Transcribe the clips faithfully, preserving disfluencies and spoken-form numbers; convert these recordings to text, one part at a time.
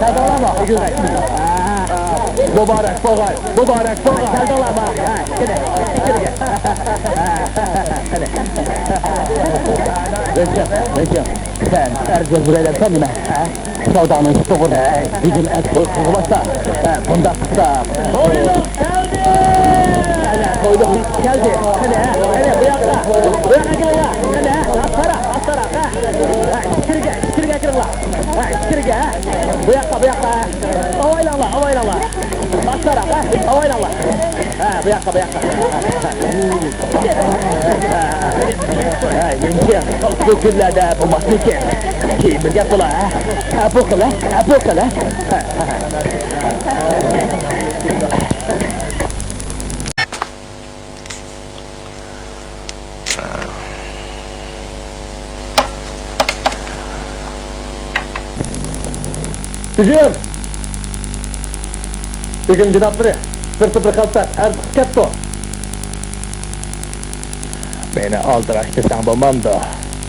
كەلدىڭلارمۇ؟ مۇبارەك بولغاي، مۇبارەك بولغاي. كەلدىڭلارمۇ؟ ھە، قېنى، ئىچكىرىگە. قېنى. رېشىڭ، رېشىڭ. سەن ئەرز يازدۇرايلامسەن نېمە؟ ھە؟ سوداڭنىڭ ئىشى توغرا. بۈگۈن ئەرز قىلغۇ باشلا. ھە، بۇنداق قىلسا. تويلۇق كەلدى! ئەنە، تويلۇق كەلدى. قېنى، ھە، قېنى، بۇ ياققا. بۇ ياققا كېلىڭلار. قېنى، ھە، ئاستىراق، ئاستىراق، ھە. ھە، ئىچكىرىگە، ئىچكىرىگە كىرىڭلار. ھە، ئىچكىرىگە، ھە. بۇ ياققا، بۇ ياققا. ئاۋايلاڭلار، ئاۋايلاڭلار. ئاستىراق، ھە، ئاۋايلاڭلار. ھە، بۇ ياققا، بۇ ياققا. ھە، يەڭگە، بۇ كۈنلەردە بولماسمىكىن؟ كېيىن بىر گەپ بولا، ھە؟ ئەپۇ قىل، ھە؟ ئەپۇ قىل، ھە؟ ھۈجۈم! بېگىم جانابلىرى، سىرتتا بىر قاسساپ ئەرز قىلىپ كەپتۇ. مېنى ئالدىراش دېسەڭ بولمامدۇ؟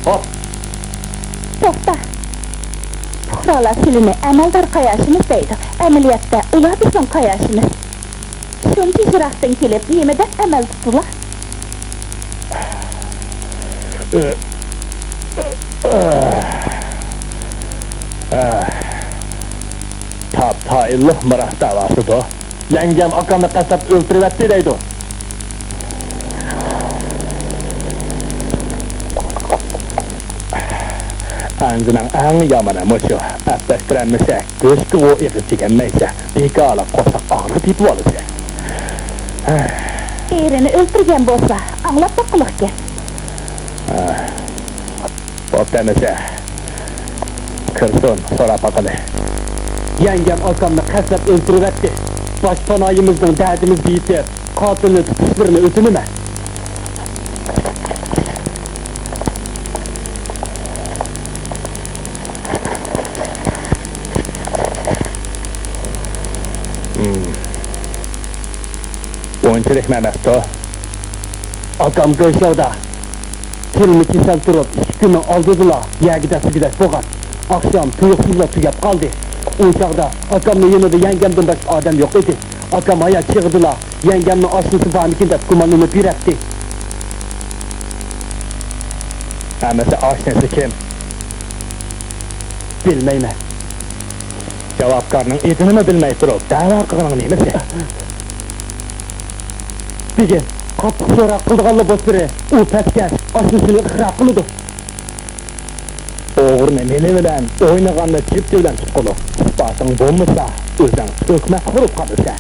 ھوپ! توختا! پۇقرالار سىلىنى ئەمەلدار قاياشىمىز دەيدۇ. ئەمەلىيەتتە ئۇلار بىزنىڭ قاياشىمىز. شۇنچە يىراقتىن كېلىپ نېمە دەپ ئەمەل تۇتىلا؟ تاپ-تايىنلىق مىراس دەۋاسىدۇ. يەڭگەم ئاكامنى قەستلەپ ئۆلتۈرۈۋەتتى دەيدۇ. ئەنزىنىڭ ئەڭ يامىنى مۇشۇ. ئەپلەشتۈرەلمىسەك، گۆشكىغۇ ئېغىز چېكەلمەيسەن، بىكارلىق قورساق ئاغرىقى تېپىۋالىسەن. ئېرىنى ئۆلتۈرگەن بولسا، ئاڭلاپ باققۇلۇق گەپ. بوپتۇ ئەمىسە. كىرسۇن، سوراپ باقىلى. يەڭگەم ئاكامنى قەستلەپ ئۆلتۈرۈۋەتتى. باش پانايىمىزنىڭ دەردىمىزگە يېتىپ، قاتىلنى تۇتۇشلىرىنى ئۆتۈنىمەن. ئۇنچىلىكمۇ ئەمەستۇ. ئاكام گۇيشاۋدا تىلما كېسەل تۇرۇپ، ئىككى كۈننىڭ ئالدىدىلا يەرگە دەسسىگۈدەك بولغان. ئاخشام تۇيۇقسىزلا تۈگەپ قالدى. ئۇ چاغدا ئاكامنىڭ يېنىدا يەڭگەمدىن باشقا ئادەم يوق ئىدى. ئاكام ھايات چېغىدىلا يەڭگەمنىڭ ئاشنىسى بارمىكىن دەپ گۇمانلىنىپ يۈرەتتى. ئەمىسە ئاشنىسى كىم؟ بىلمەيمەن. جاۋابكارنىڭ ئېتىنىمۇ بىلمەي تۇرۇپ، دەۋا قىلغىنىڭ نېمىسى؟ بېگىم، قاتتىق سوراق قىلىدىغانلا بولسىلى، ئۇ پەسكەش ئاشنىسىنى ئىقرار قىلىدۇ. ئوغرىنى مېلى بىلەن، ئوينىغاننى چىپتى بىلەن تۇتقۇلۇق. ئىسپاتىڭ بولمىسا، ئۆزۈڭ تۆكمە قۇرۇپ قالىسەن.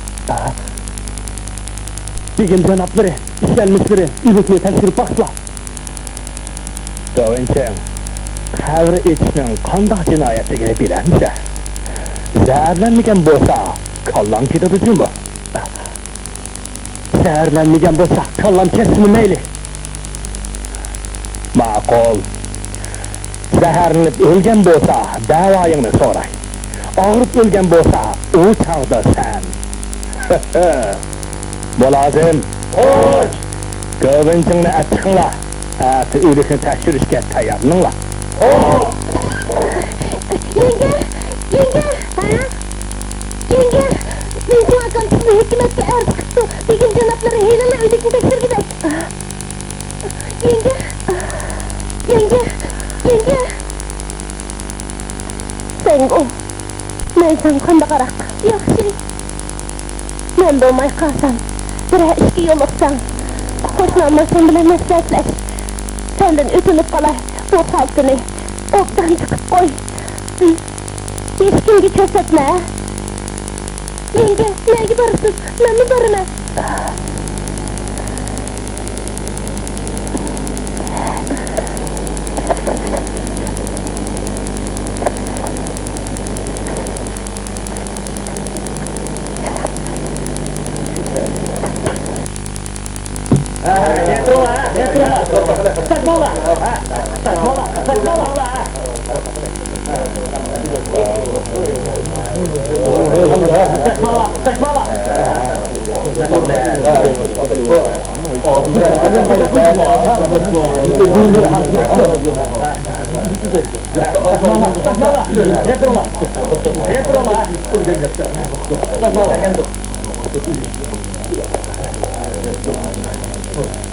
بېگىم جانابلىرى، ئىشەنمىسىلىرى ئۆلۈكنى تەكشۈرۈپ باقسىلا. گاۋېنچىڭ، قەبرە ئېچىشنىڭ قانداق جىنايەتلىكىنى بىلەمسەن؟ زەھەرلەنمىگەن بولسا، كاللاڭ كېتىدۇ جۇمۇ. زەھەرلەنمىگەن بولسا، كاللام كەتسىمۇ مەيلى. ماقۇل. زەھەرلىنىپ ئۆلگەن بولسا، دەۋايىڭنى سوراي. ئاغرىپ ئۆلگەن بولسا، ئۇ چاغدا سەن. مۇلازىم! خوش! گاۋېنچىڭنى ئەپ چىقىڭلار. ئەتە ئۆلۈكنى تەكشۈرۈشكە تەييارلىنىڭلار. خوش! يەڭگە! يەڭگە! ھە؟ يەڭگە! مېنىڭ ئاكام سىزنى ھۆكۈمەتكە ئەرز قىپتۇ. بېگىم جانابلىرى ھېلىلا ئۆلۈكنى تەكشۈرگۈدەك. يەڭگە! يەڭگە! يەڭگە! سەنگۇ، مەن ساڭا قانداق ئاراق؟ ياخشى. مەن بولماي قالسام، بىرەر ئىشكە يولۇقساڭ، قوشنا ئالماسۇن بىلەن مەسلىھەتلەش. سەندىن ئۆتۈنۈپ قالاي، بۇ خالتىنى ئوبدان تىقىپ قوي. ھېچكىمگە كۆرسەتمە. يەڭگە، نەگە بارىسىز؟ مەنمۇ بارىمەن.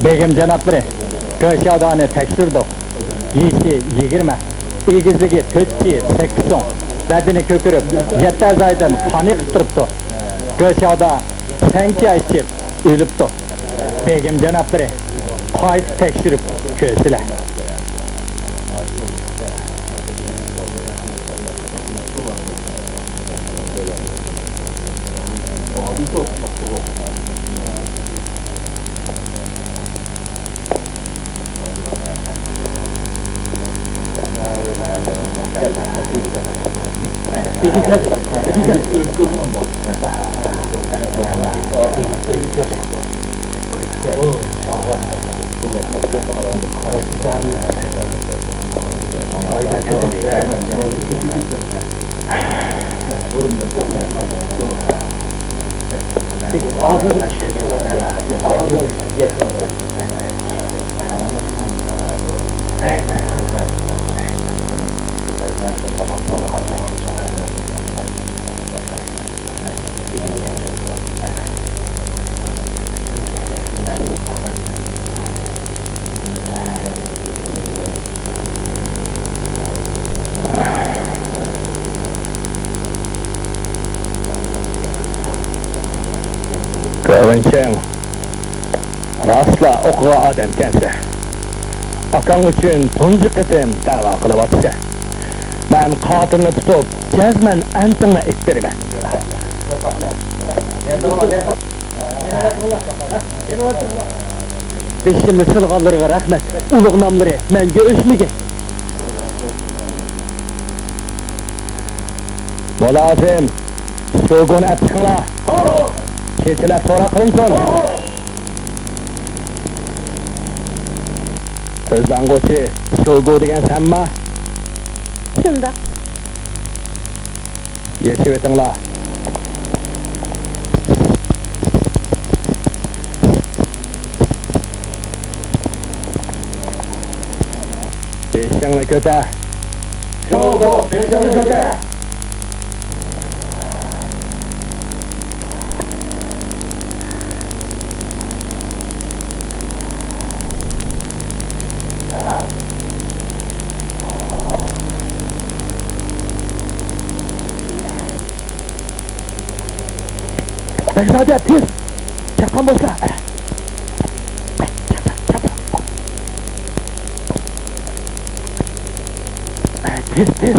بېگىم جانابلىرى، گۆشئادانى تەكشۈردۇق. يېشى يىگىرمە، ئېگىزلىكى تۆت پى سەككىز سۇڭ، بەدىنى كۆكىرىپ، يەتتە ئەزايدىن قان ئېقىپ تۇرۇپتۇ. گۆشئادا سەڭكىيا ئىچىپ ئۆلۈپتۇ. بېگىم جانابلىرى، قايتا تەكشۈرۈپ كۆرسىلە. كۆرۈنۈشۈڭ راستلا ئوقۇغان ئادەمكەنسەن. ئاكاڭ ئۈچۈن تۇنجى قېتىم دەۋا قىلىۋاتىسەن. مەن قاتىلنى تۇتۇپ، جەزمەن ئەنتىڭنى ئېيتىپ بېرىمەن. بېشىمنى سىلىغانلىرىغا رەھمەت. ئۇلۇغ ناملىرى مەڭگۈ ئۆچمىگىن. مۇلازىم، شوگۇن ئەپ چىقىڭلار. كېچىلەپ سوراق قىلىنسۇن. كۆزلەڭگۈچى شوگۇ دېگەن سەنما؟ شۇنداق. يېشىۋېتىڭلار. بېشىڭنى كۆتەر. شوگۇ، بېشىڭنى كۆتەر. بەگزادە، تېز! چاققان بولسا! تېز، تېز!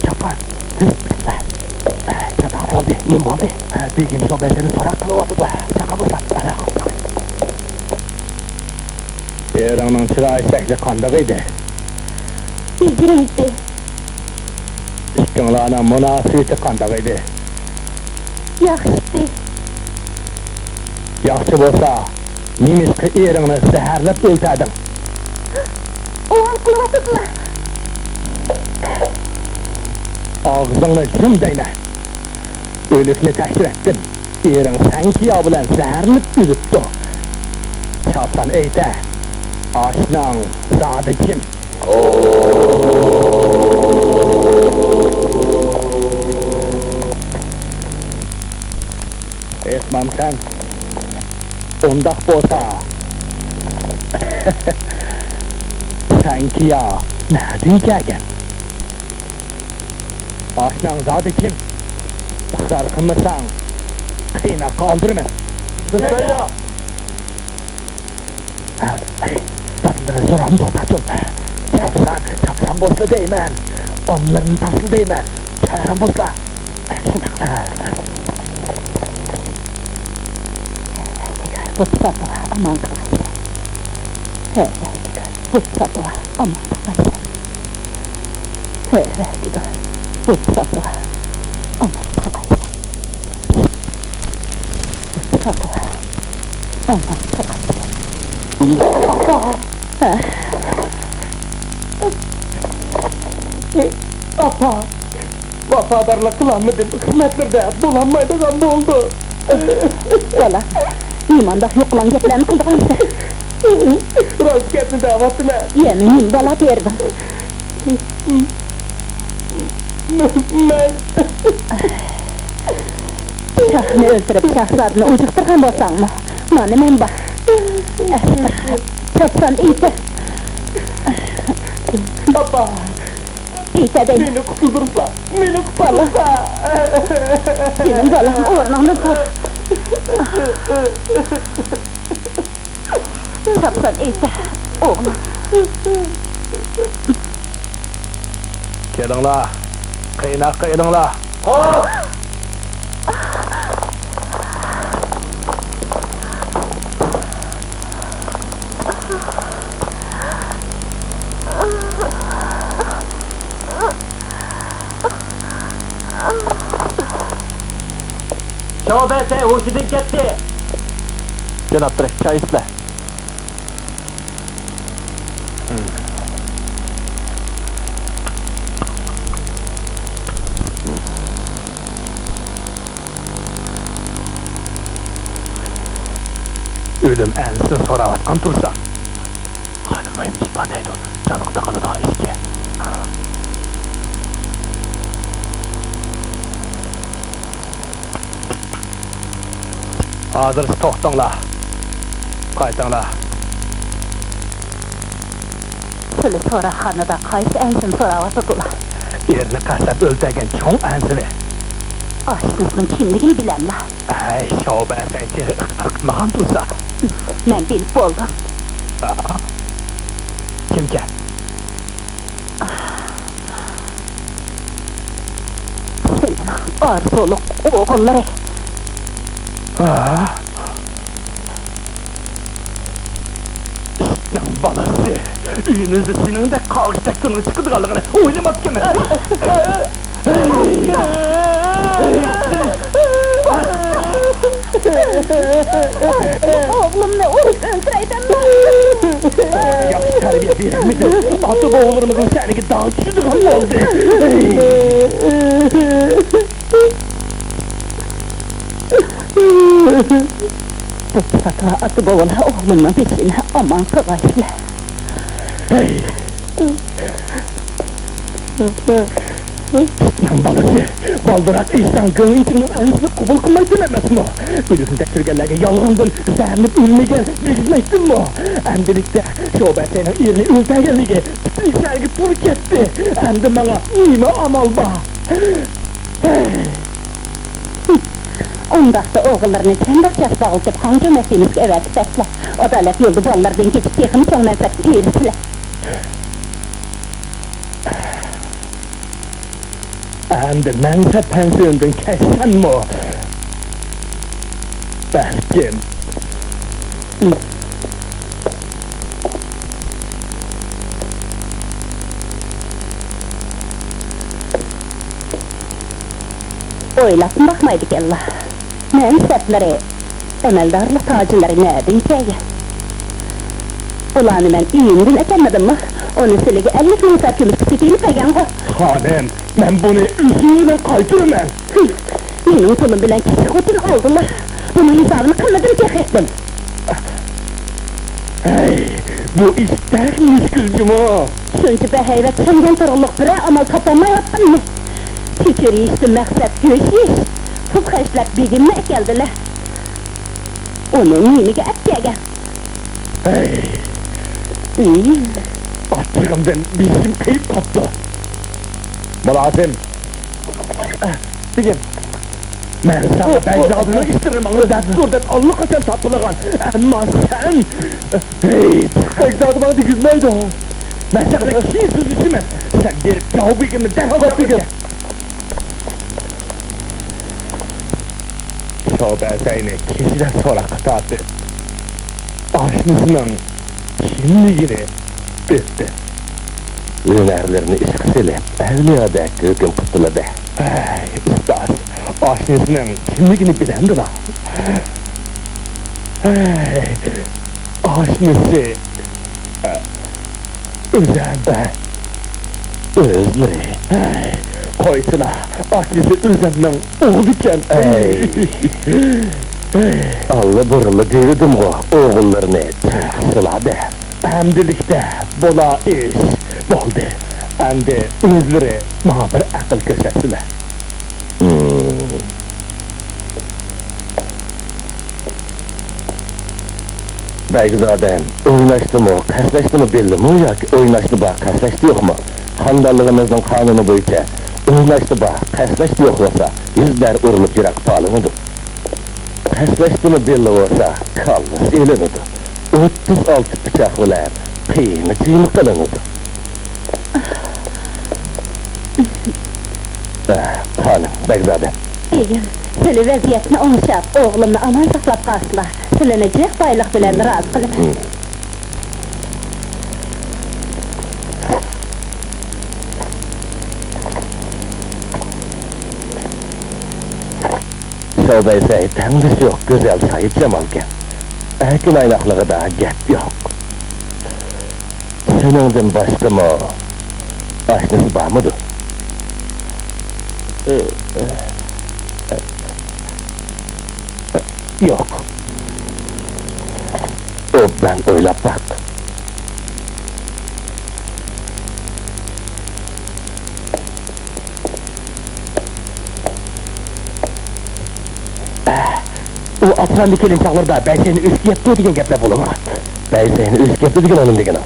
چاققان! تېز! چاتاق بولدى، نېمە بولدى؟ بېگىم شۇ بەندىنى سوراق قىلىۋاتىدۇ. چاققان بولسا! ئېرىڭنىڭ چىراي شەكلى قانداق ئىدى؟ بېجىرەيتتى. ئىككىڭلارنىڭ مۇناسىۋىتى قانداق ئىدى؟ ياخشى ئىدى. ياخشى بولسا، نېمىشقا ئېرىڭنى زەھەرلەپ ئۆلتۈردۈڭ؟ ئوۋال قىلىۋاتىدىلا. ئاغزىڭنى يۇم دەيمەن. ئۆلۈكنى تەكشۈرتتىم. ئېرىڭ سەڭكىيا بىلەن زەھەرلىنىپ ئۆلۈپتۇ. چاپسان ئېيتە، ئاشناڭ زادى كىم؟ ئېسمانخان، ئۇنداق بولسا، سەڭكىيا نەدىن كەلگەن؟ ئاشناڭ زادى كىم؟ ئىقرار قىلمىساڭ، قىيناققا ئالدۇرىمەن. بىسمىللا! ھەي، زادىلىرى سورامدۇ تاچۇم؟ چاپسان، چاپسان بولسا دەيمەن. ئانىلىرىنى تاشلا دەيمەن. چاپسان بولسا. شۇنداق. بۇ ساپا ئامان قالايسەن. ھەي، بۇ ساپا ئامان قالايسەن. پەرۋەردىگار، بۇ ساپا ئامان قالايسەن. بۇ ساپا ئامان قالايسەن. ئاپا! ھە؟ ئاپا! ۋاپادارلىق قىلالمىدىم، خىزمەتلىرىدە بولالمايدىغان بولدۇم. بالا، نېمانداق يوقىلاڭ گەپلەرنى قىلىدىغانسەن؟ راست گەپنى دەۋاتىمەن. يەنە نېمە بالا بەردىڭ؟ مەن شاھنى ئۆلتۈرۈپ، شاھزادىنى ئۇجۇقتۇرغان بولساڭمۇ، مانا مەن بار. ئەستەغپىرۇللا، چاپسان ئېيتە. ئاپا! ئېيتە دەيمەن. مېنى قۇتۇلدۇرسا، مېنى قۇتۇلدۇرسا! جېنىم بالام، ئورنۇڭدىن تۇر. چاپسان ئېيتە، ئوغلۇم. كېلىڭلار، قىيناققا ئېلىڭلار. شاۋبەسەي ھوشىدىن كەتتى. جانابلىرى، چاي ئىچىسىلەر. ئۆلۈم ئەنسىزىنى سوراۋاتقان تۇرسا، خانىم مۇھىم ئىپادىلەيدۇ، جانغا تاقىلىدىغان ئىشكەن. ھازىرچە توختاڭلار. قايتىڭلار. سىلى سوراقخانىدا قايسى ئەنسىنى سوراۋاتىدىلا؟ ئېرىنى قەستلەپ ئۆلتۈرگەن چوڭ ئەنسىنى. ئاشنىسىنىڭ كىملىكىنى بىلەملا؟ ھەي، شاۋبەسەي تېخى ئىقرار قىلمىغان تۇرسا. مەن بىلىپ بولدۇم. ئا؟ كىمكەن؟ سېنىڭ ئارزۇلۇق ئوغۇللىرى. ھا؟ ئىتنىڭ بالىسى، ئۆيىمىزدە سېنىڭدەك قاغىچەك تىلنىڭ چىقىدىغانلىقىنى ئويلىماپتىمەن. ئوغلۇمنى ئۇرۇپ ئۆلتۈرەي دەمدۇ؟ ياخشى تەربىيە بېرەلمىدىم. ئاتا-بوۋىلىرىمىزنىڭ شەنىگە داغ چۈشىدىغان بولدى. بۇ چاغدا ئاتا-بوۋىلار ئوغلۇمنىڭ بېشىنى ئامان قىلغايسىلەر. ھەي! ئىتنىڭ بالىسى، بالدۇراق ئېيتساڭ، گېڭ ئىتىڭنىڭ ئەنسىنى قوبۇل قىلمايتتىم ئەمەسمۇ؟ ئۆلۈكنى تەكشۈرگەنلەرگە يالغاندىن زەھەرلىنىپ ئۆلمىگەن، دېگۈزمەيتتىممۇ؟ ئەمدىلىكتە شوبەسەينىڭ ئېرىنى ئۆلتۈرگەنلىكى پۈتۈن شەھەرگە تۇر كەتتى. ئەمدى ماڭا نېمە ئامال بار؟ ئۇنداقتا ئوغۇللىرىنى چەندە جاش باغلىتىپ، خاڭجۇ مەھكىمىسىگە ئەۋەتىپ بەرسىلە. ئادالەت يولىدا بالىلىرىدىن كېچىپ، تېخىمۇ چوڭ مەنپەئەتكە ئېرىشىسىلە. ئەمدى مەنسەپ پەنسىيوندىن كەچسەممۇ؟ بەلكىم. ئويلاپمۇ باقمايدىكەنلا. مەنسەپلىرى، ئەمەلدارلىق تاجلىرى نەدىن كەلگەن؟ ئۇلارنى مەن ئۆيۈمدىن ئەكەلمىدىممۇ؟ ئۇنى سىلىگە ئەللىك مىڭ سەر كۈمۈشكە سېتىۋېلىپ بەرگەنغۇ. خانىم، مەن بۇنى ئۆزۈم بىلەن قايتۇرىمەن. مېنىڭ پۇلۇم بىلەن كىچىك خوتۇن ئالدىلا. بۇنىڭ ھېسابىنى قىلمىدىم تېخى. ھەي، بۇ ئىش بەك مۈشكۈل جۇمۇ. شۇنچە بەھەيۋەت چاڭگان تۇرغۇلۇق بىرەر ئامال تاپالمايۋاتقىنىنى. تېچىر يېيىشتىن مەقسەت گۆش يېيىش، پۇل خەجلەپ بېگىمنى ئەكەلدىلە. ئۇنى نېمىگە ئەپ كەلگەن؟ ھەي. ئىي. ئاچچىقىمدىن بېشىم قېيىپ قاپتۇ. مۇلازىم. بېگىم. مەن ساڭا بەگزادىنىڭ ئىشلىرى ماڭا دەستۇر دەپ ئاللىقاچان تاپىلىغان. ئەمما سەن. ھەي، بەگزادە ماڭا دېگۈزمەيدۇ. مەن ساڭا كېيىن سۆزلىشىمەن. سەن بېرىپ ياۋ بېگىمنى دەرھال تاپ بېگىم. شوبەسەينى كېچىدە سوراققا تارتىپ، ئاشنىسىنىڭ كىملىكىنى بىلدى. ھۈنەرلىرىنى ئىشقا سېلىپ، ئەۋلىيادەك ھۆكۈم قىپتىلا دە. ھەي، ئۇستاز، ئاشنىسىنىڭ كىملىكىنى بىلەمدىلا؟ ھەي، ئاشنىسى. ئۆزەم. ئۆزلىرى. ھەي، قويسىلا، ئاشنىسى ئۆزەمنىڭ ئوغلىكەن. ھەي. ئاللا بۇرۇنلا دېۋىدىمغۇ، ئوغۇللىرىنى چاقسىلا دەپ. ئەمدىلىكتە بولا ئىش بولدى. ئەمدى ئۆزلىرى ماڭا بىر ئەقىل كۆرسەتسىلە. بەگزادەم، ئويناشتىمۇ، قەستلەشتىمۇ بىللىمۇ ياكى ئويناشتا بار، قەستلەشتە يوقمۇ؟ خانىدانلىقىمىزنىڭ قانۇنى بويىچە ئويناشتا بار، قەستلەشتە يوق بولسا، يۈز بەر ئۇرۇلۇپ يىراققا پالىنىدۇ. قەستلەشتىمۇ بىللە بولسا، كاللىسى ئېلىنىدۇ. ئوتتۇز ئالتە پىچاق بىلەن قىيما-چىيما قىلىنىدۇ. ئە، خانىم، بەگزادە. بېگىم، سىلى ۋەزىيەتنى ئوڭشاپ، ئوغلۇمنى ئامان ساقلاپ قالسىلا، سىلىنى جىق بايلىق بىلەن رازى قىلىمەن. شاۋبەيسەي تەڭدىشى يوق گۈزەل ساھىبجامالكەن. ئەركىن ئايناقلىقىدا گەپ يوق. سېنىڭدىن باشقىمۇ ئاشنىسى بارمىدۇ؟ يوق. ئوبدان ئويلاپ باق. ئۇ ئاسراندى كېلىن چاغلىرىدا بەيسەينى ئۆسكە يەپتۇ دېگەن گەپلەر بولىدىغان. بەيسەينى ئۆسكە يەپتۇ دېگەن ئۇنىڭ دېگىنى.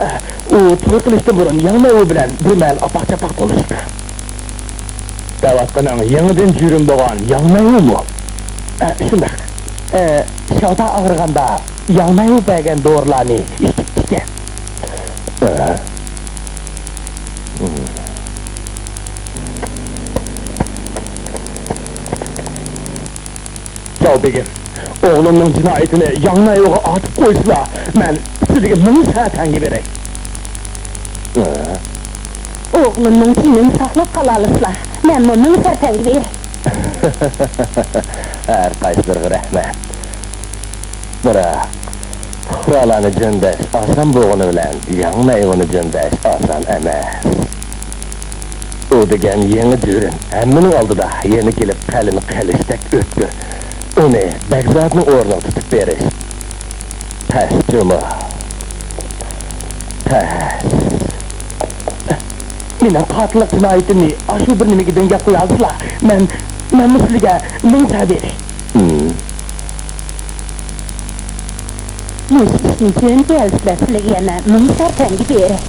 ئۇ توي قىلىشتىن بۇرۇن ياڭنەيۋۇ بىلەن بىر مەھەل ئاپاق-چاپاق بولۇشتى. دەۋاتقىنىڭ يېڭىدىن جۈرۈم بولغان ياڭنەيۋۇمۇ؟ ئە، شۇنداق. ئە، شاۋتا ئاغرىغاندا ياڭنەيۋۇ بەرگەن دورىلارنى ئىچىپتىكەن. ئە. جاۋ بېگىم، ئوغلۇمنىڭ جىنايىتىنى ياڭنەيۋۇغا ئارتىپ قويسىلا، مەن سىزگە مىڭ سەر تەڭگە بېرەي. ئوغلۇمنىڭ جېنىنى ساقلاپ قالالىسىلا، مەنمۇ مىڭ سەر تەڭگە بېرەي. ھەر قايسىلىرىغا رەھمەت. بىراق، پۇقرالارنى جۆندەش ئاسان بولغىنى بىلەن، ياڭنەيۋۇنى جۆندەش ئاسان ئەمەس. ئۇ دېگەن يېڭى جۈرۈم، ھەممىنىڭ ئالدىدا يەنە كېلىپ قەلىمى قېلىشتەك ئۆتكۈر. ئۇنى بەگزادنىڭ ئورنىغا تۇتۇپ بېرىش تەس جۇمۇ. تەس. مېنىڭ قاتىللىق جىنايىتىمنى ئاشۇ بىر نېمىگە دەڭگەپ قويالىسىلا، مەن، مەنمۇ سىلىگە مىڭ سەر بېرەي. ھىم. مۇشۇ ئىشنى جۆن دېيەلىسىلە، سىلىگە يەنە مىڭ سەر تەڭگە بېرەي.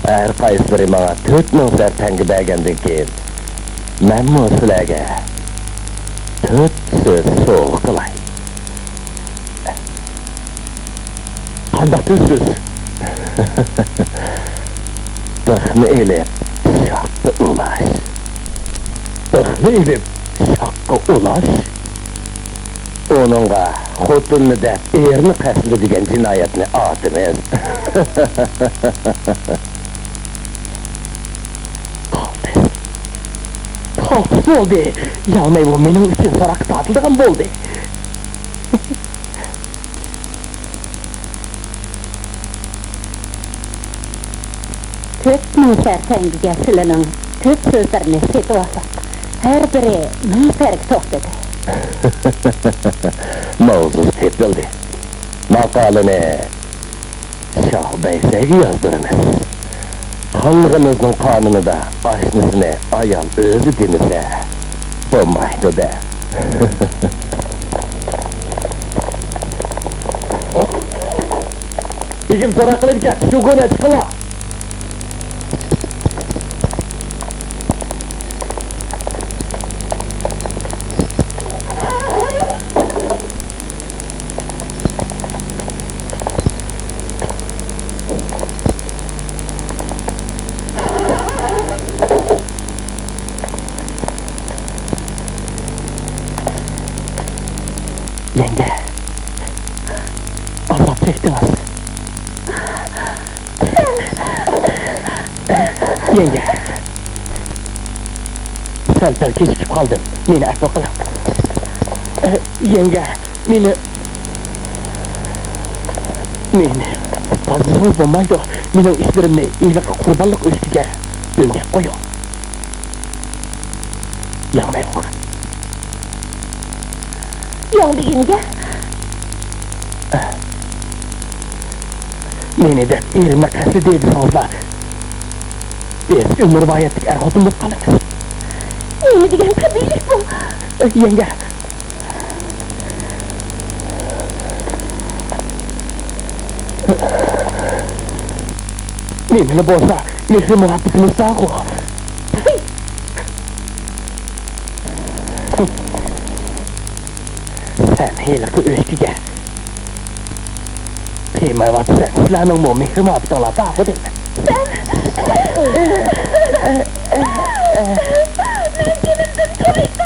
ھەر قايسىلىرى ماڭا تۆت مىڭ سەر تەڭگە بەرگەندىن كېيىن، مەنمۇ سىلەرگە تۆت سۆز سوۋغا قىلاي. قانداق تۆت سۆز؟ بىخنى ئېلىپ، شاختا ئۇلاش. بىخنى ئېلىپ، شاخقا ئۇلاش. ئۇنىڭغا خوتۇننى دەپ ئېرىنى قەستلىدى دېگەن جىنايەتنى ئاتىمىز. قالتىس. قالتىس بولدى. ياڭنەيۋۇ مېنىڭ ئۈچۈن سوراققا تارتىلىدىغان بولدى. تۆت مىڭ سەر تەڭگىگە سىلىنىڭ تۆت سۆزلىرىنى سېتىۋالساق، ھەر بىرى مىڭ سەرگە توختىدى. ماۋزۇ تېپىلدى. ماقالىنى شاھ بەيسەيگە يازدۇرىمىز. خانلىقىمىزنىڭ قانۇنىدا ئاشنىسىنى ئايال ئۆزى دېمىسە بولمايدۇ-دە. بېگىم سوراق قىلىدىكەن، شۇ گۇنى چىقىڭلار. يەڭگە، ئازاب چەكتىڭىز. يەڭگە، سەل-پەل كېچىكىپ قالدىم. مېنى ئەپۇ قىلىڭ. يەڭگە، مېنى، مېنى قۇتقۇزمىسىڭىز بولمايدۇ. مېنىڭ ئىشلىرىمنى ھېلىقى قۇربانلىق ئۆسكىگە ئۆڭگەپ قويۇڭ. ياڭ دېگىنىگە. مېنى دەپ ئېرىمنى قەستلىدى دېسىڭىزلا، بىز ئۆمۈرۋايەتلىك ئەر-خوتۇن بولۇپ قالىمىز. نېمە دېگەن تەبىئىيلىك بۇ؟ يەڭگە. نېمىلا بولسا، مېھرى-مۇھەببىتىمىز بارغۇ. سەن ھېلىقى ئۆچكىگە قىيمايۋاتىسەن. سىلەرنىڭمۇ مېھرى-مۇھەببىتىڭلار بارغۇ دەيمەن. سەن مەن جېنىمدىن تويدۇم.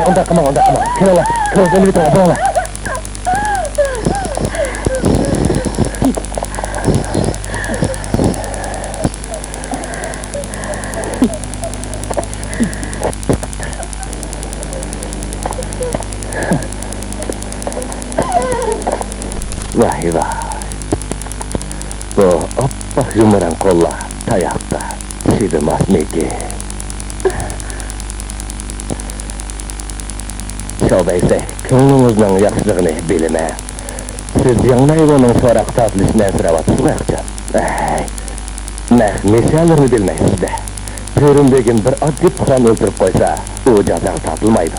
ئۇنداق قىلماڭ، ئۇنداق قىلماڭ. كىرىڭلار، كىرىڭلار، ئېلىۋېتىڭلار، بېرىڭلار. ۋاي ۋاي. بۇ ئاپئاق يۇمران قوللار تاياققا چىدىماسمىكىن؟ شاۋبەيسەي، كۆڭلىڭىزنىڭ ياخشىلىقىنى بىلىمەن. سىز ياڭنەيۋۇنىڭ سوراققا تارتىلىشىنى ئەنسىرەۋاتىسىزغۇ ھەقىچان؟ ئەي، نەق مىساللىرىنى بىلمەيسىز-دە. پۈرۈن بېگىم بىر ئاددىي پۇقرانى ئۆلتۈرۈپ قويسا، ئۇ جازاغا تارتىلمايدۇ.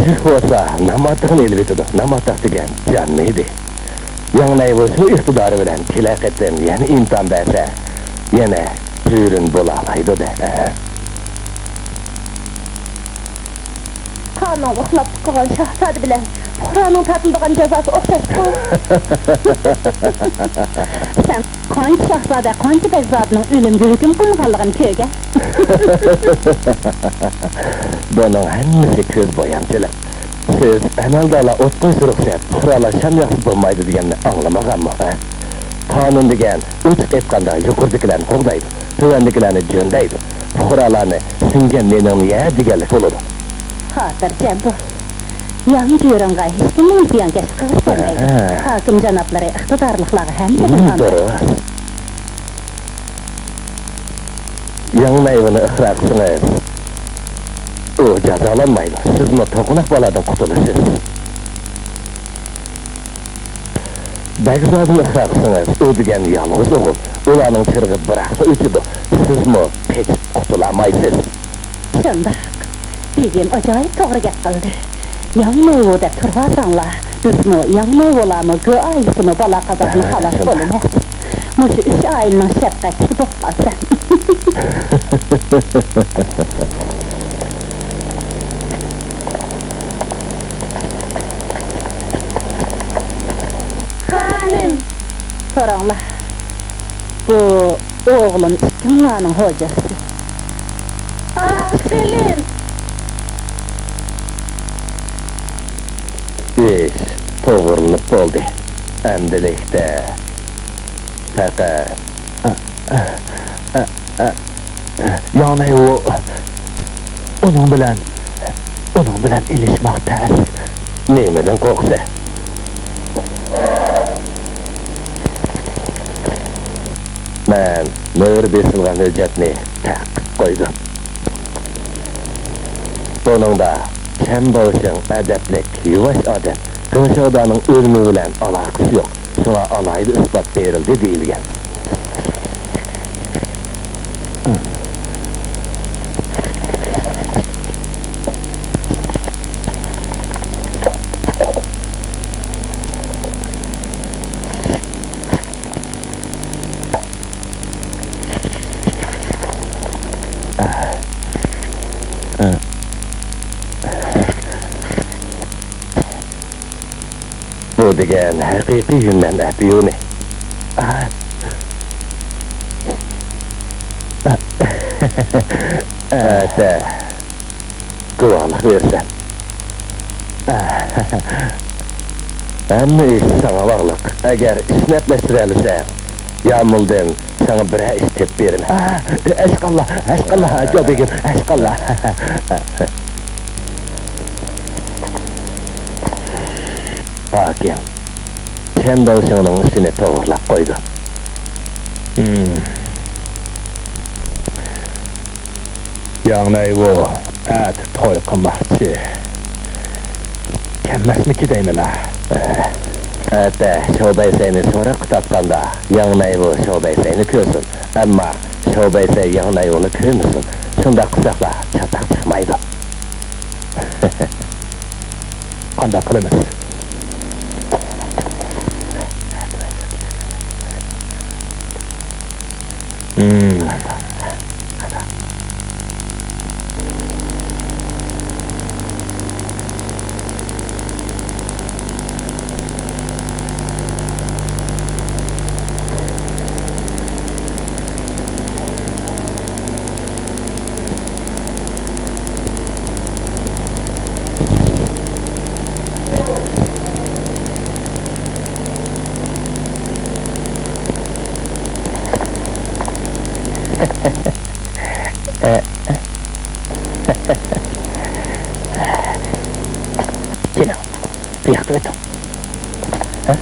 جىف بولسا نام ئارتىقىنى ئېلىۋېتىدۇ. نام ئارتىق دېگەن جاننى ئىدى. ياڭنەيۋۇ شۇ ئىقتىدارى بىلەن كېلەر قېتىم يەنە ئىمتىھان بەرسە، يەنە پۈرۈن بولالايدۇ-دە. قانۇنغا خىلاپلىق قىلغان شاھزادە بىلەن پۇقرانىڭ تارتىلىدىغان جازاسى ئوخشاشقۇ. سەن قانچە شاھزادە، قانچە بەگزادىنىڭ ئۆلۈمگە ھۆكۈم قىلىنغانلىقىنى كۆرگەن. بۇنىڭ ھەممىسى كۆز بويامچىلىق. سىز ئەمەلدارلار ئوت قويسا رۇخسەت، پۇقرالار شام ياقسا بولمايدۇ دېگەننى ئاڭلىمىغانمۇ، ھە؟ قانۇن دېگەن ئوچۇق ئېيتقاندا يۇقىرىدىكىلەرنى قوغدايدۇ، تۆۋەندىكىلەرنى جۆندەيدۇ. پۇقرالارنى سىڭگەن نېنىڭنى يە دېگەنلىك بولىدۇ. خاتىرجەم بول. ياڭ جۈرۈڭغا ھېچكىمنىڭ زىيانكەشلىك قىلغۇسى كەلمەيدۇ. ھە. ھاكىم جانابلىرى ئىقتىدارلىقلارغا ھەممىسىنى ئاڭلايدۇ. دۇرۇس. ياڭنەيۋۇنى ئىقرار قىلسىڭىز، ئۇ جازالانمايدۇ. سىزمۇ توقۇناق بالادىن قۇتۇلىسىز. بەگزادىنى ئىقرار قىلسىڭىز، ئۇ دېگەن يالغۇز ئوغۇل. ئۇلارنىڭ چىرىغى بىراقلا ئۆچىدۇ. سىزمۇ قېچىپ قۇتۇلالمايسىز. شۇنداق. بېگىم ئاجايىپ توغرا گەپ قىلدى. ياڭنەيۋۇ دەپ تۇرۇۋالساڭلار، بىزمۇ، ياڭنەيۋۇلارمۇ، گۆ ئائىلىسىمۇ بالا-قازادىن خالاس بولىمىز. مۇشۇ ئۈچ ئائىلىنىڭ شەپقەتلىكى بولۇپ قالسا. خانىم! سوراڭلار. بۇ ئوغلۇم ئىككىڭلارنىڭ خوجاسى. ئاپىرىن! ئىش توغرىلىنىپ بولدى. ئەمدىلىكتە پەقەت ياڭنەيۋۇ، ئۇنىڭ بىلەن، ئۇنىڭ بىلەن ئېلىشماق تەس. نېمىدىن قورقىسەن؟ مەن مۆھۈر بېسىلغان ھۆججەتنى تەقىپ قويدۇم. بۇنىڭدا چەن باۋشىڭ ئەدەپلىك، يۇۋاش ئادەم، غېڭ شياۋدانىڭ ئۆلۈمى بىلەن ئالاقىسى يوق. شۇڭا ئالاھىدە ئىسپات بېرىلدى دېيىلگەن. بۇ دېگەن ھەقىقىي يۈننەن ئەپيۈنى. ئەتە گۇۋاھلىق بېرىسەن. ھەممە ئىش ساڭا باغلىق. ئەگەر ئىشنى ئەپلەشتۈرەلىسەڭ، يامۇلدىن ساڭا بىرەر ئىش تېپىپ بېرىمەن. ئەشقاللا، ئەشقاللا، جاۋ بېگىم، ئەشقاللا. ھاكىم، چەن داۋشىڭنىڭ ئىشىنى توغرىلاپ قويدۇ. ياڭنەيۋۇ ئەتە توي قىلماقچى. كەلمەسمىكى دەيمەن-ھە. ئەتە شاۋبەيسەينى سوراققا تارتقاندا، ياڭنەيۋۇ شاۋبەيسەينى كۆرسۇن، ئەمما شاۋبەيسەي ياڭنەيۋۇنى كۆرمىسۇن. شۇنداق قىلساقلا چاتاق چىقمايدۇ. قانداق قىلىمىز؟ كېلىڭ، بۇ ياققا ئۆتۈڭ. ھە؟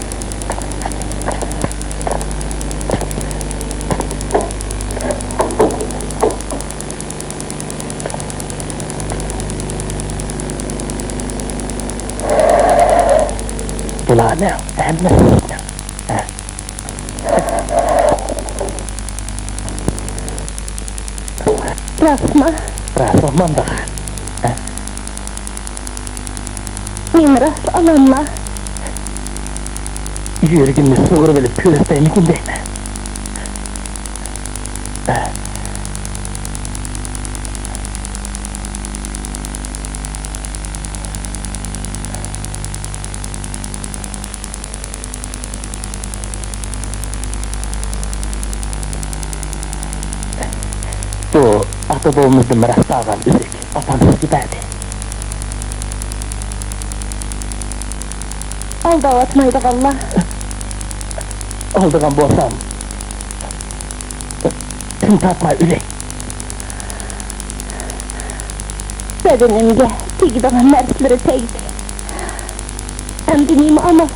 بۇلارنىڭ ھەممىسى سىزنىڭ. ھە؟ راستمۇ؟ راست، مانداق. ھە؟ مېنى راست ئالاملا؟ يۈرىكىمنى سۇغۇرۇۋېلىپ كۆرسىتەيمىكىن دەيمەن. بۇ ئاتا-بوۋىمىزدىن مىراس قالغان ئۈزۈك. ئاپام سىزگە بەردى. ئالداۋاتمايدىغانلا. ئالدىغان بولسام، تىن تارتماي ئۆلەي. بەدىنىمگە تېگىدىغان نەرسىلىرى تەگدى. ئەمدى نېمە ئامال؟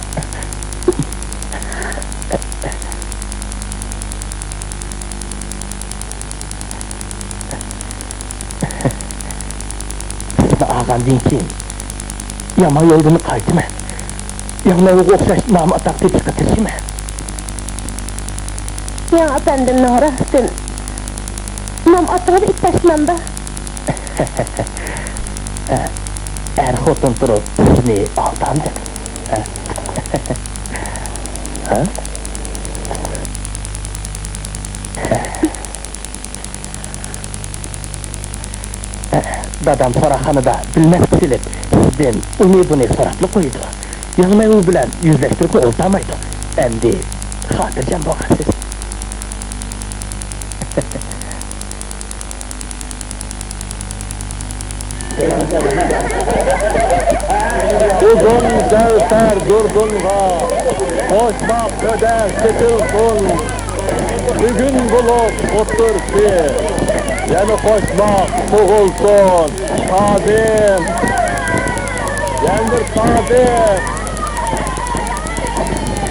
سىزنى ئالغاندىن كېيىن يامان يولدىن قايتىمەن. ياڭنايۋۇغا ئوخشاش نام-ئاتاق تېپىشقا تىرىشىمەن. ياڭ ئەپەندىمنىڭ راستىن نام-ئاتىغا ئىت تاشلامدا. ئەر-خوتۇن تۇرۇپ سىزنى ئالدامدىم. ھە؟ دادام سوراقخانىدا بىلمەسكە سېلىپ، سىزدىن ئۇنى-بۇنى سوراپلا قويىدۇ. ياڭنايۋۇ بىلەن يۈزلەشتۈرۈپمۇ ئولتۇرمايدۇ. ئەمدى خاتىرجەم بولغانسىز. ئۇزۇن دەۋسەر دۇردۇنغا قوشماق تۆدە چېتىلسۇن. بۈگۈن بولۇپ ئوتتۇرىسى يەنە قوشماق تۇغۇلسۇن. تادىم، يەنە بىر تادىم.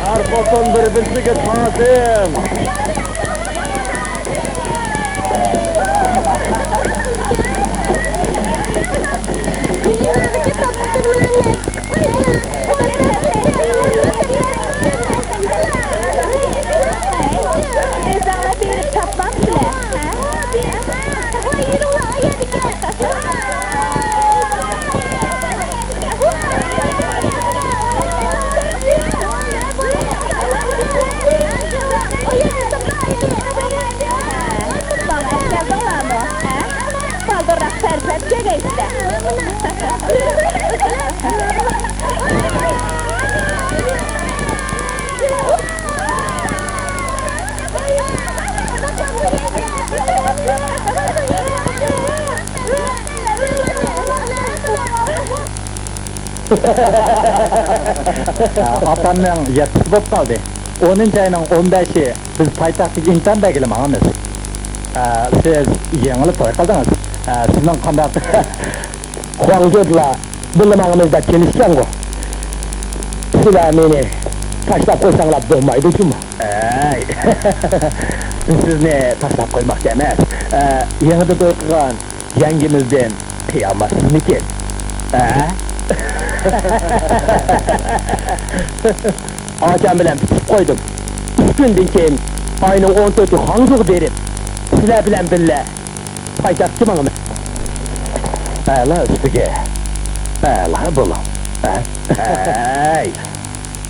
ئەر-خوتۇن بىر-بىرسىگە تادىم. بالدۇرراق پەرزەنت كۆرەيسىلەر. ئاپامنىڭ يەتتىسى بولۇپ قالدى. ئونىنچى ئاينىڭ ئون بەشى بىز پايتەختتىكى ئىمتىھان بەرگىلى ماڭىمىز. ئە، سىز يېڭىلا توي قىلدىڭىز. ئە، سىزنىڭ قانداق؟ خۇاڭجۇدىلا بىللە ماڭىمىز دەپ كېلىشكەنغۇ. سىلەر مېنى تاشلاپ قويساڭلار بولمايدۇ جۇمۇ. ئەي، سىزنى تاشلاپ قويماقچى ئەمەس. ئە، يېڭىدا توي قىلغان يەڭگىمىزدىن تىيالماسسىزمىكىن؟ ھە؟ ئاچام بىلەن پۈتۈشۈپ قويدۇم. ئۈچ كۈندىن كېيىن ئاينىڭ ئون تۆتى خاڭجۇغا بېرىپ، سىلەر بىلەن بىللە پايتەختكە ماڭىمەن. ئەلا ئۈستىگە. ئەلا بولۇڭ. ھە؟ ھەي!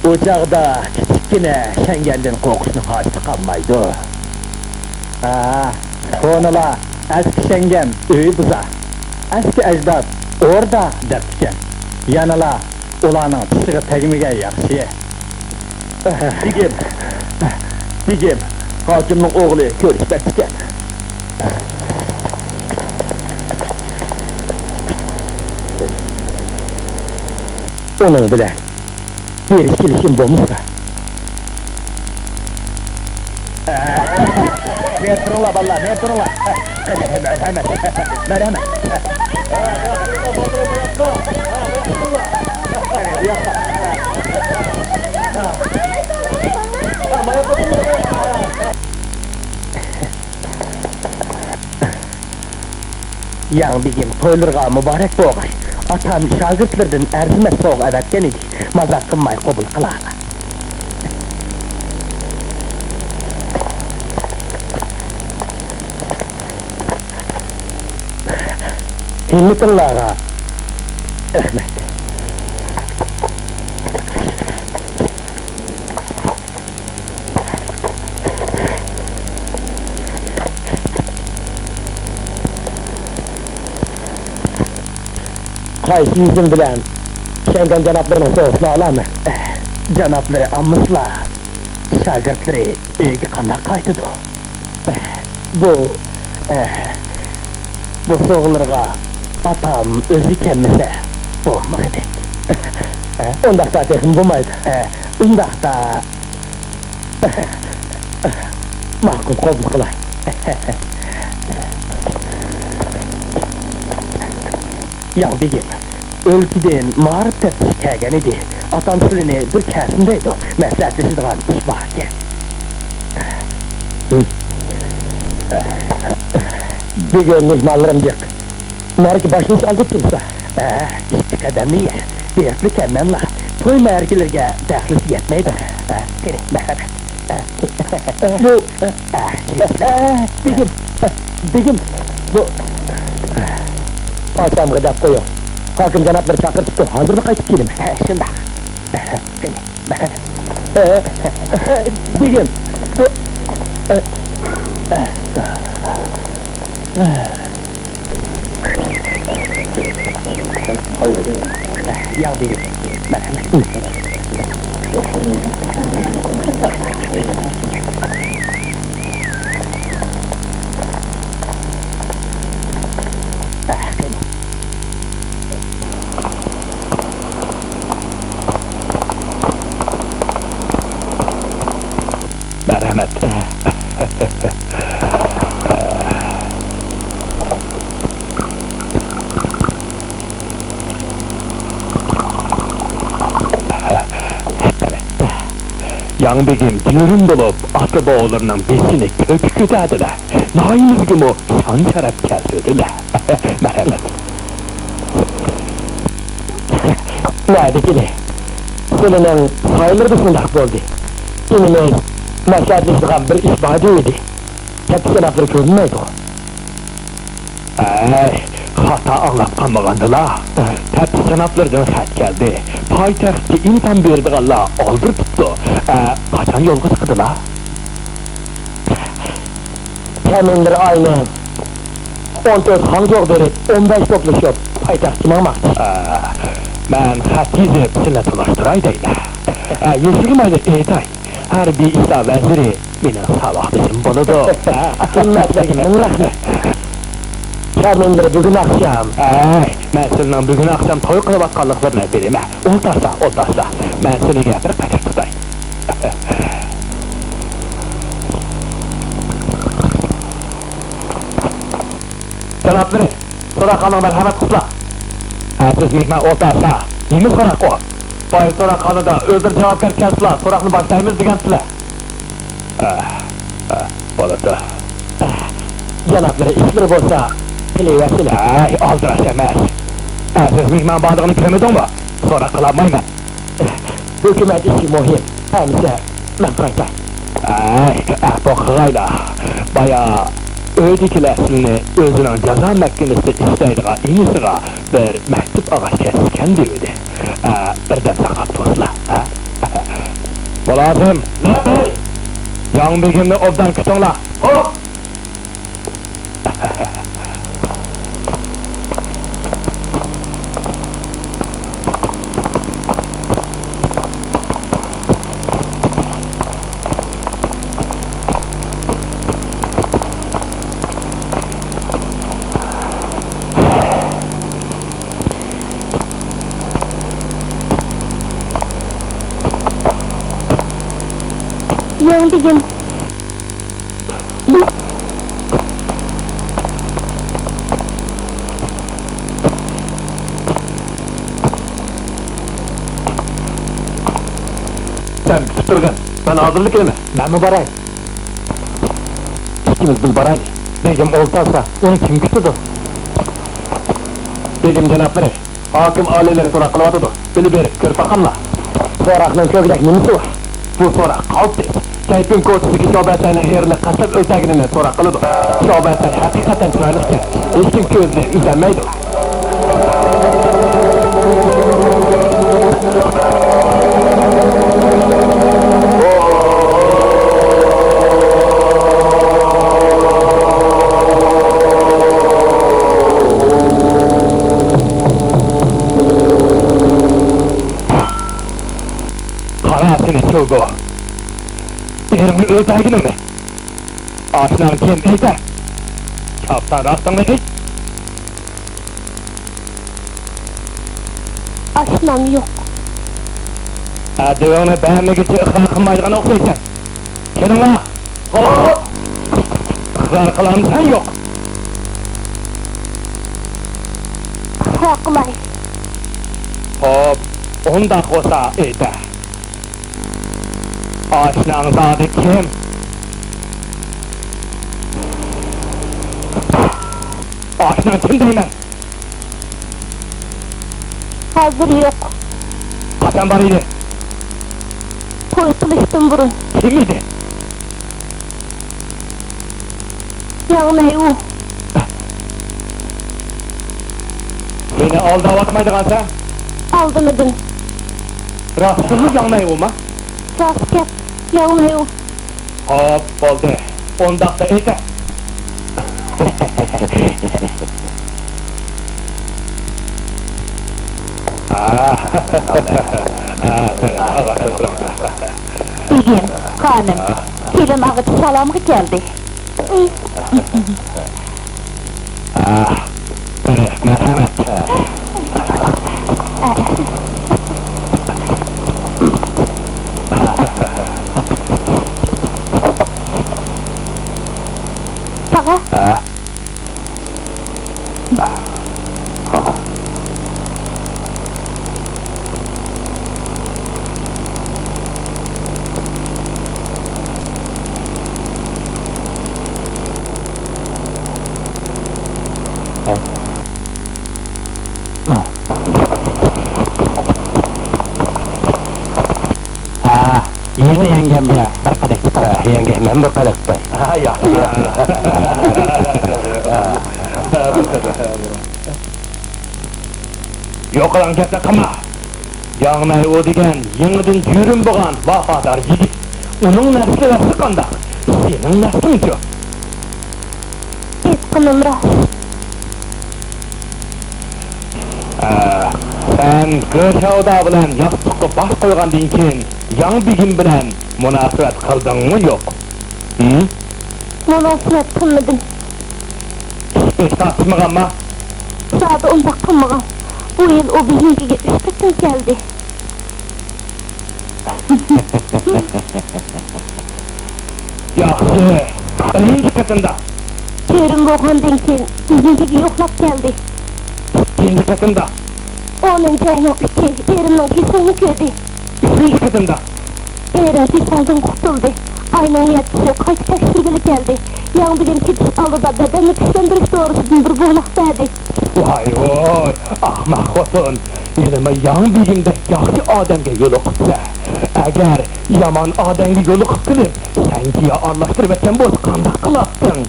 ئۇ چاغدا كىچىككىنە شەڭگەندىن قورقۇشنىڭ ھاجىتى قالمايدۇ. ھە، كونىلار ئەسكى شەڭگەن ئۆي بۇزار، ئەسكى ئەجداد ئوردا دەپتىكەن. يەنىلا ئۇلارنىڭ چىشىغا تەگمىگەن ياخشى. بېگىم، بېگىم، ھاكىمنىڭ ئوغلى كۆرۈشمەكچىكەن. ئۇنىڭ بىلەن بېرىش كېلىشىم بولمىسا. مېڭىپ تۇرۇڭلار، بالىلار، مېڭىپ تۇرۇڭلار. مەرھەمەت، مەرھەمەت. ياڭ بېگىم تويلىرىغا مۇبارەك بولغاي. ئاتام شاگىرتلىرىدىن ئەرزىمەس سوۋغا ئەۋەتكەن ئىدى. مازاق قىلماي قوبۇل قىلالا. ھىممىتىڭلارغا رەھمەت. قايسى يۈزۈم بىلەن شەڭگەن جانابلىرىنىڭ سوۋغىسىنى ئالارمەن؟ جانابلىرى ئالمىسىلا، شاگىرتلىرى ئۆيگە قانداق قايتىدۇ؟ بۇ، بۇ سوۋغىلىرىغا ئاتام ئۆزى كەلمىسە بولمىغۇدەك. ئۇنداقتا تېخىمۇ بولمايدۇ. ئۇنداقتا ماقۇل، قوبۇل قىلاي. ياڭ بېگىم، ئۆلكىدىن مائارىپ تەپتىشى كەلگەن ئىدى. ئاتام سىلىنى بىر كەلسۇن دەيدۇ. مەسلىھەتلىشىدىغان ئىش بار ئىكەن. بۈگۈن مېھمانلىرىم جىق. مەرىكە باشلىنىش ئالدىدا تۇرسا. ھە، ئىككى قەدەمنى يە. بېرىپلا كەلمەملا. توي مەرىكىلىرىگە دەخلىسى يەتمەيدۇ. ھە، قېنى، مەرھەمەت. بۇ، بېگىم، بېگىم، بۇ. ئاچامغا دەپ قويۇڭ. ھاكىم جانابلىرى چاقىرتىپتۇ، ھازىرلا قايتىپ كېلىمەن. ھە، شۇنداق. قېنى، بېگىم، بۇ. ياغ بېگىم، مەرھەمەت. مەرھەمەت. ياڭ بېگىم جىلۋىن بولۇپ، ئاتا-بوۋىلىرىنىڭ بېشىنى كۆككە كۆتەردىلە. ناھىيىمىزگىمۇ شان-شەرەپ كەلتۈردىلە. مەرھەمەت. نەدىكىنى؟ سىلىنىڭ سايىلىرىدا شۇنداق بولدى. ئىنىمىز مەسلىھەتلىشىدىغان بىر ئىش بار دېيىدى. تەپتىش جانابلىرى كۆرۈنمەيدۇ. ئەي، خاتا ئاڭلاپ قالمىغاندىلا. تەپتىش جانابلىرىدىن خەت كەلدى. پايتەختكە ئىمتىھان بېرىدىغانلار ئالدىرىتىپتۇ. ئە، قاچان يولغا چىقىدىلا؟ تەمىنلىرى ئاينىڭ ئون تۆت خاڭجۇغا بېرىپ، ئون بەش توپلىشىپ، پايتەختكە ماڭماقچى. ئە، مەن خەت يېزىپ، سىلىنى تونۇشتۇراي دەيمەن. ئە، يېشىلمايلى ئېيتاي. ھەربىي ئىشلار ۋەزىرى مېنىڭ ساۋاقدىشىم بولىدۇ. ھە، ھەممىسىگە مىڭ رەھمەت. تەمىنلىرى بۈگۈن ئاخشام. ئەي، مەن سىلىنىڭ بۈگۈن ئاخشام توي قىلىۋاتقانلىقلىرىنى بىلىمەن. ئولتۇرسا، ئولتۇرسا. مەن سىلىگە بىر قەدەم تۇتاي. جانابلىرى، سوراقخانىغا مەرھەمەت قىلسىلا. ئەزىز مېھمان ئولتۇرسا، نېمە سوراق ئۇ؟ بايا سوراقخانىدا ئۆزلىرى جاۋابكار كەلسىلا، سوراقنى باشلايمىز دېگەنتىلە. ئە، ئە، بولىدۇ. جانابلىرى ئىشلىرى بولسا قىلىۋەرسىلە. ئەي، ئالدىراش ئەمەس. ئەزىز مېھمان بارلىقىنى كۆرمىدىڭمۇ؟ سوراق قىلالمايمەن. ھۆكۈمەت ئىشى مۇھىم. ئەمىسە مەن قايتاي. ئەي، ئەپۇ قىلغايلا. بايا ئۆيدىكىلەر سىلىنى ئۆزىنىڭ جازا مەھكىمىسىدە ئىشلەيدىغان ئىنىسىغا بىر مەكتۇپ ئالغاچ كەتكەن دېۋىدى. ئە، بىردەم ساقلاپ تۇرسىلا، ھە؟ مۇلازىم! ياڭ بېگىمنى ئوبدان كۈتۈڭلار! خوپ! ياڭ بېگىم. سەن كۈتۈپ تۇرغىن، مەن ھازىرلا كېلىمەن. مەنمۇ باراي. ئىككىمىز بىللە بارايلى. بېگىم ئولتۇرسا، ئۇنى كىم كۈتىدۇ؟ بېگىم جانابلىرى، ھاكىم ئالىيلىرى سوراق قىلىۋاتىدۇ. بىللە بېرىپ كۆرۈپ باقاملا. سوراقنىڭ كۆرگۈدەك نېمىسى بار؟ بۇ سوراق قالتىس. كەيپىن كوچىسىدىكى شوبەتەينىڭ ئېرىنى قەستلەپ ئۆلتۈرگىنىنى سوراق قىلىدۇ. شوبەتەي ھەقىقەتەن چىرايلىقكەن. ھېچكىم كۆزىنى ئۈزەلمەيدۇ. قارا سېنى، چوگو. ئېرىڭنى ئۆلتۈرگىنىڭنى. ئاشناڭ كىم ئېيتە؟ چاپسان راستىڭنى ئېيت. ئاشنام يوق. ئەدىۋىڭنى بەرمىگۈچە ئىقرار قىلمايدىغان ئوخشايسەن. كېلىڭلار! ئىقرار قىلامسەن يوق؟ ئىقرار قىلاي. خوپ، ئۇنداق بولسا ئېيتە. ئاشناڭ زادى كىم؟ ئاشناڭ كىم دەيمەن؟ ھازىر يوق. قاچان بار ئىدى؟ توي قىلىشتىن بۇرۇن. كىم ئىدى؟ ياڭ نەيۋۇ. مېنى ئالداۋاتمايدىغانسەن؟ ئالدىمىدىم. راستتىنمۇ ياڭ نەيۋۇما؟ راست گەپ، ياڭ نەيۋۇ. خوپ، بولدى. ئۇنداقتا ئېيتە. بېگىم، خانىم، كېلىن ئاغىچى سالامغا كەلدى. مەرھەمەت. ساڭا. ھە، يېڭى يەڭگەم بىلەن بىر قەدەھ. ھە، يەڭگە، مەن بىر قەدەھ قىلاي. ھە، ياخشى. يوقىلاڭ گەپنى قىلما. ياڭ نەيۋۇ دېگەن يېڭىدىن جۈرۈم بولغان ۋاپادار يىگىت. ئۇنىڭ نەسلى ۋەسلى قانداق؟ سېنىڭ نەسلىڭچۇ؟ ئېيتقىنىم راست. ئە، سەن گېشاۋدا بىلەن ياستۇققا باش قويغاندىن كېيىن، ياڭ بېگىم بىلەن مۇناسىۋەت قىلدىڭمۇ يوق؟ ھىم؟ مۇناسىۋەت قىلمىدىم. ئىش-پىش تارتىشمىغانما؟ زادى ئۇنداق قىلمىغان. بۇ يىل ئۇ بېگىمگە ئۈچ قېتىم كەلدى. ياخشى، بىرىنچى قېتىمدا. جۈرۈم بولغاندىن كېيىن بېگىمگە يوقلاپ كەلدى. ئىككىنچى قېتىمدا. ئونىنچى ئاينىڭ ئۈچى ئېرىمنىڭ كېسىلىنى كۆردى. ئۈچىنچى قېتىمدا. ئېرىم كېسەلدىن قۇتۇلدى. ئاينىڭ يەتتىسى قايتا تەكشۈرگىلى كەلدى. ياڭ بېگىم كېتىش ئالدىدا بەدەننى كۈچلەندۈرۈش دورىسىدىن بىر بولاق بەردى. ۋاي ۋاي، ئەخمەق خوتۇن! يەنىمۇ ياڭ دېگەندەك ياخشى ئادەمگە يولۇقۇپسەن. ئەگەر يامان ئادەمگە يولۇقۇپ قېلىپ، سەن گىياھ ئارىلاشتۇرۇۋەتكەن بولسا قانداق قىلاتتىڭ؟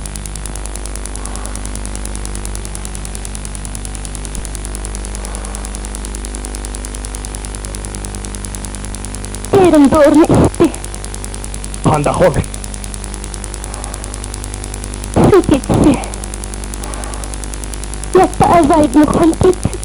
ئېرىم دورىنى ئىچتى. قانداق بولدى؟ شۇ كېچىسى يەتتە ئەزايدىن خام كېتىپ،